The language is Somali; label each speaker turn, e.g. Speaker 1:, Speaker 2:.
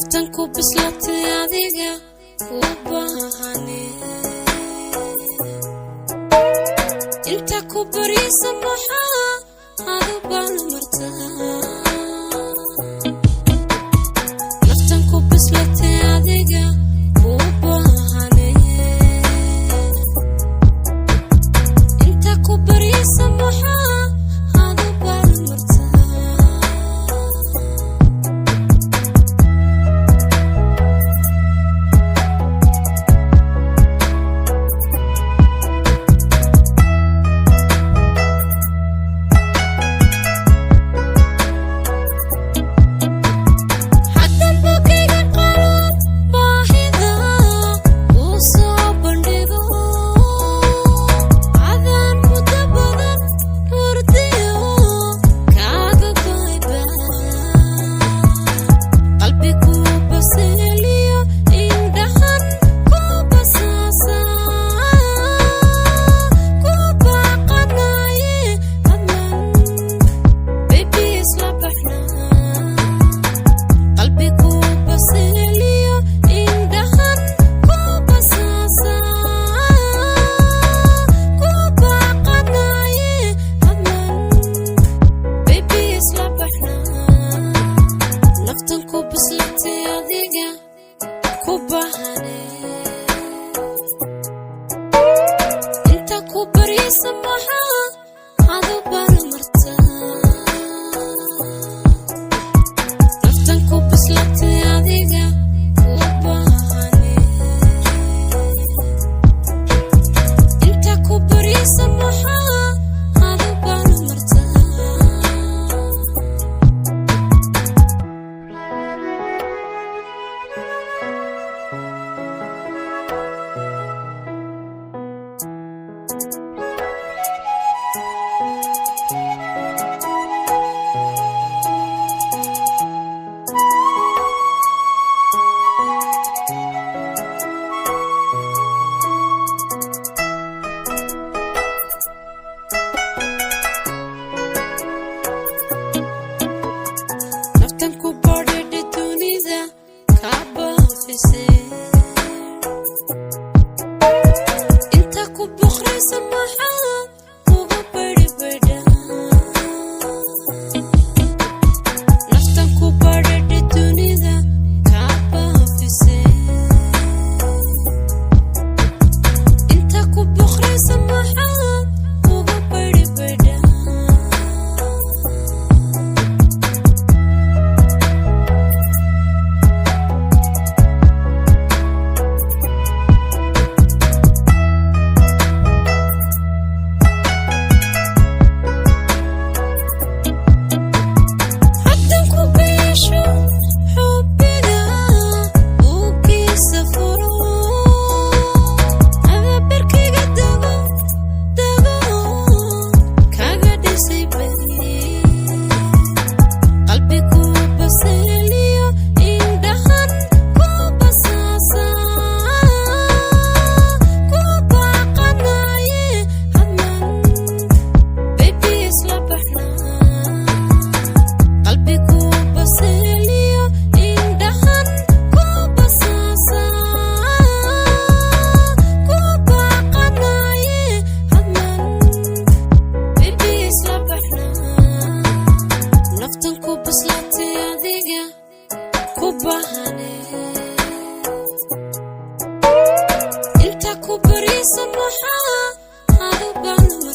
Speaker 1: Naftan ku bislatay adiga ku baahane. Inta ku bariisa maxaa adu balmartaa? Naftan ku bislatay adiga ku baahane. Inta ku bariisa maxaa adu balmartaa? Haddaan bogayga qalad baahida uu soo bandhigo, adaan muddo badan hurdiyo kaaga goyba. Qalbi ku baseliyo, indhahan ku basaasa, ku baaqanaye hadman, baby, isla baxnaa. Qalbi ku baseliyo, indhahan ku basaasa, ku baaqanaye hadman, baby, isla baxnaa. Naftan ku bislatay adiga ku bahane. Inta ku bariisa maxaa adu balmartaa? Naftan ku bislatay adiga ku bahane. Inta ku bariisa maxaa adu balmartaa? Naftan ku badhadha dunida ka baafisay. Inta ku boqraysa maxaa uga badhibadha? Naftan ku badhadha dunida ka baafisay. Inta ku boqraysa maxaa uga badhibadha? Haddan ku beesho xubbiga buuggiisa furo, adabarkiga dago dago kaga dhisay bay. Qalbi ku baseliyo, indhahan ku basaasa, ku baaqanaye hadman, baby, isla baxnaa. Qalbi ku baseliyo, indhahan ku basaasa, ku baaqanaye hadman, baby, isla baxnaa. Naftan ku bislatay adiga ku bahane. Inta ku bariisa maxaa adu balmartaa?